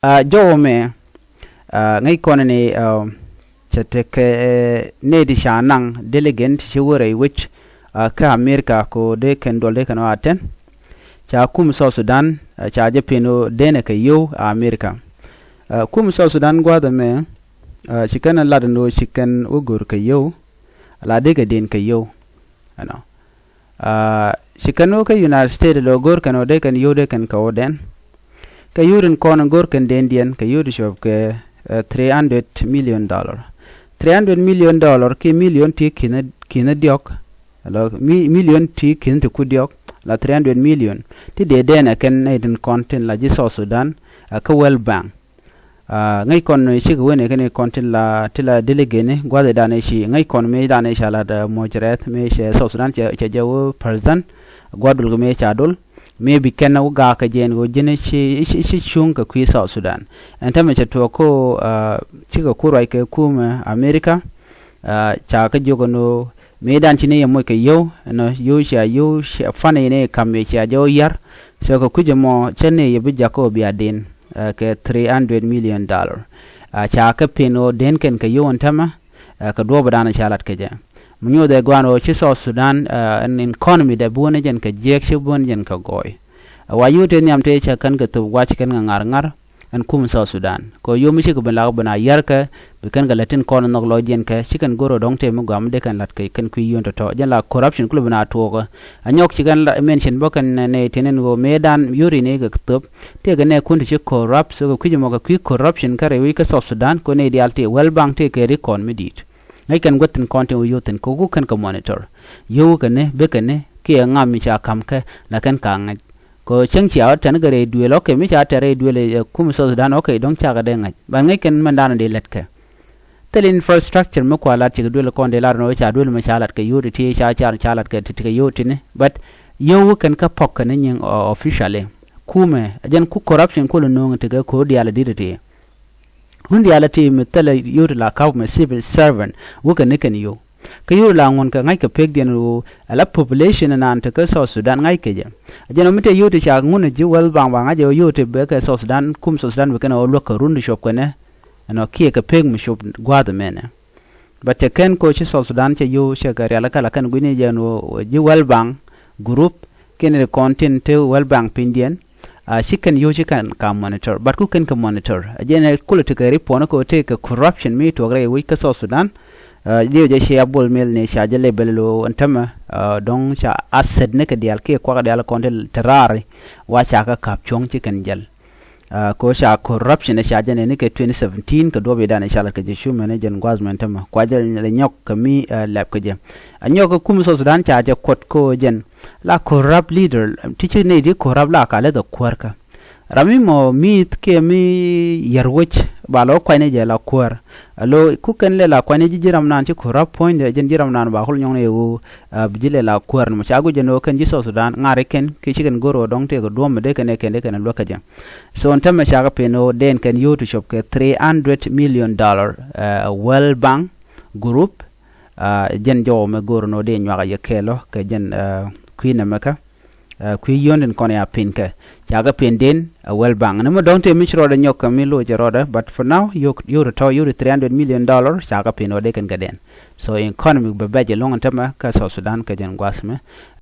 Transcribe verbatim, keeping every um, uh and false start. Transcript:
Jɔwä mɛ ŋäc kɔn ni cɛ tekɛ nɛy ti ca naŋ delegate ti ci wä rɛy wec kä America ko dee kɛn duɔl dee kɛn ɣɔaa tɛn. Ca kum South Sudan ca jɛ pen ɣöö denɛ kɛ yio̱w America. Kum South Sudan gua̱a̱th ɛmɛ ci kɛn lat ɛn ɣöö ci kɛn wä go̱r kɛ yio̱w la dee kɛ den kɛ yio̱w. Ɛnɔ ci kɛn wä kä United States lɔ go̱r kɛn wä dee kɛn yio̱w dee kɛn kɛ wä dɛn. Kɛ yio̱w tin kɔn go̱r kɛn den diɛn kɛ yio̱w ti cuɔp kɛ three hundred million dollar. Three hundred million dollar ki million ti ki̱n ki̱n diɔk. Lɔ mi million ti ki̱n ti ku diɔk la three hundred million ti dee den ɛ kɛn nɛy tin kɔn tin la ji̱ South Sudan kä World Bank. Ŋäc kɔn cikɛ wen ɛ kɛn kɔn tin la ti la delegate ni gua̱th dan ɛ ci ŋäc kɔn mëë dan ɛ ca lat muɔc rɛth mëë cɛ South Sudan cɛ jɛ wä president gua̱th dul kɛ mëë ca dul mëë bi kɛn wä gaak kɛ jɛ ɛn ɣöö ji̱n ci cuŋ kɛ kui̱ South Sudan. Ɛn tämɛ cɛ tuɔɔk ko cikɛ ku ruac kɛ kumɛ America. Ca kä jiök ɛn ɣöö mëë dan ci ni yɛ moc kɛ yio̱w ɛnɔ yio̱w cia yio̱w cia fan yɛ ni kam yɛ cia jɛ wä yar. So kɛ kui̱c ɛmɔ cä ni yɛ bi jakä wä bia den kɛ three hundred million dollar. Ca kɛ pen ɣöö den kɛn kɛ yio̱w ɛn tämɛ kɛ duɔ̱ɔ̱p dan ca lat kɛ jɛ. Mi nyuuth ɛ gua̱a̱n ɣöö ci South Sudan ɛn economy dɛ bi wä ni jɛn kɛ jiɛk ci bi wä ni jɛn kɛ gɔɔy. Wa yio̱w tëë nhiam tëë cä kɛn kɛ thop wa ci kɛn kɛ ŋa̱r ŋa̱r. Ɛn kum South Sudan kɛ yio̱w mi cikɛ ben lak ben a yärkɛ bi kɛn kɛ lät tin kɔn nhɔk lɔcdiɛn kɛ ci kɛn go̱r ɔ dɔ̱ŋ tëë mi gɔaa mi dee kɛn la̱t kɛ kɛn kui̱ yio̱w tɔ̱tɔ̱ jɛn la corruption kulɛ ben a tuɔɔkä. Anyɔk ci kɛn la mention bä kɛn nɛ tëë nɛn ɣöö mëëdan yio̱w ri ni kɛ thop tëë kɛ nɛ kun ti ci corrupt so kɛ kui̱c mɔ kɛ kui̱ corruption kä rɛy wi̱c kä South Sudan kɛ nɛ diaal tëë World Bank tëë kɛ ri kɔn mi di̱i̱t. Ŋäc kɛn guäth tin kɔn tin wä yio̱w thi̱n kɛ ku kɛn kɛ monitor yio̱w kɛ ni bikɛ ni kiɛ ŋam mi ca ka̱m kɛ la kɛn ka ŋäc. Kɛ cäŋ cia ɣä tɛn kɛ rɛy duëël ɔkɛ mi ca tɛr rɛy duëël ɛ kum South Sudan ɔkɛ dɔ̱ŋ cakɛ dee ŋa̱c ba ŋäc kɛn mɛn da̱a̱n dee lät kɛ. Thil infrastructure mi kua lat cikɛ duëël kɔn dee lat nɔ ca duëël mi ca lat kɛ yio̱w ti ti ca ca ca lat kɛ ti ti kɛ yio̱w ti ni but yio̱w kɛn kä pɔk kɛn nyiŋ officially. Kumɛ jɛn ku corruption kulɛ no̱o̱ŋ ti kɛ ko̱r diaal dit ti. Wun diaal ti mi thilɛ yio̱w ti la kap mi civil servant wä kɛn ni kɛn yio̱w. Kä yio̱w la ŋun kɛ ŋa̱c kɛ pekdiɛn ɣöö ala population naan te kä South Sudan ŋa̱c kɛ jɛ. Jɛn ɔ mi te yio̱w ti ca ŋun ji̱ World Bank ba ŋa̱c jɛ ɣöö yio̱w ti bɛ kɛ South Sudan kum South Sudan bi kɛn ɣöö luäk kɛ run ti cuɔp kɛnɛ. Ɛnɔ kiɛ kɛ pek mi cuɔp gua̱a̱th mɛnɛ. But cɛ kɛn ko ci South Sudan cɛ yio̱w cɛ kɛ rial kä la kɛn gui̱ni jɛn ɣöö ji̱ World Bank group kiɛn ri kɔn tin te World Bank pinydiɛn. Ci kɛn yio̱w ci kɛn ka monitor but ku kɛn kɛ monitor a jɛn kulɛ tekɛ ripɔn kɛ tekɛ corruption mi tuɔk rɛy wi̱c kä South Sudan. Diɛ jɛ cia Bol Mel ni ca jɛ level lo ɛn tämɛ dɔ̱ŋ ca asset ni kɛ diaal kiɛ kuak diaal kɔn ti te raari wa ca kɛ kap cuɔ̱ŋ ci kɛn jɛl. Ko ca corruption ca jɛ ni kɛ twenty seventeen kɛ duɔp idan ca lat kɛ jɛ cumɛ ni jɛn gua̱th mɛn tämɛ kua jɛ lɛ nyɔk kɛ mi lɛp kɛ jɛ. A nyɔk kɛ kum South Sudan ca jɛ kuɔt ko jɛn la corrupt leader ti ci ni di corrupt la ka lɛ dhɛ kuäär kä. Ram mi mɔ mi̱i̱th kiɛ mi yär wec ba lɔ kuany ni jɛ la kuäär. Alo ku kɛn lɛ la kuany ni ji̱ ji̱ ram naan ci corrupt puɔ̱nydɛ jɛn ji̱ ram naan ba kul nyɔŋ ni ɣöö bi ji̱ lɛ la kuäär ni mɔ ca guic jɛ ni ɣöö kɛn ji̱ South Sudan ŋa̱r ikɛn kiɛ ci kɛn go̱r ɣöö dɔ̱ŋ tëëkɛ duɔ̱m mi dee kɛn ɛ kɛn dee kɛn ɛ luäk kä jɛ. So ɛn tämɛ cakɛ pen ɣöö dee ɛn kɛn yio̱w ti cuɔp kɛ three hundred million dollar World Bank group. Jɛn jɔwä mɛ go̱r ni ɣöö dee nyuak a yɛ kɛɛl ɔ kɛ jɛn kui̱ nɛmɛ kä. Kui̱ yio̱n tin kɔn ya pin kɛ ca kɛ pin den a World Bank ni mi dɔ̱ŋ tëë mi ci rɔɔdɛ nyɔk kɛ mi loc ɛ rɔɔdɛ but for now yio̱w ti tɔ̱ yio̱w ti three hundred million dollar ca kɛ pin ɔ dee kɛn kɛ den. So economy bɛ bɛc ɛlɔ̱ŋ ɛn tämɛ kä South Sudan kɛ jɛn gua̱th mɛ.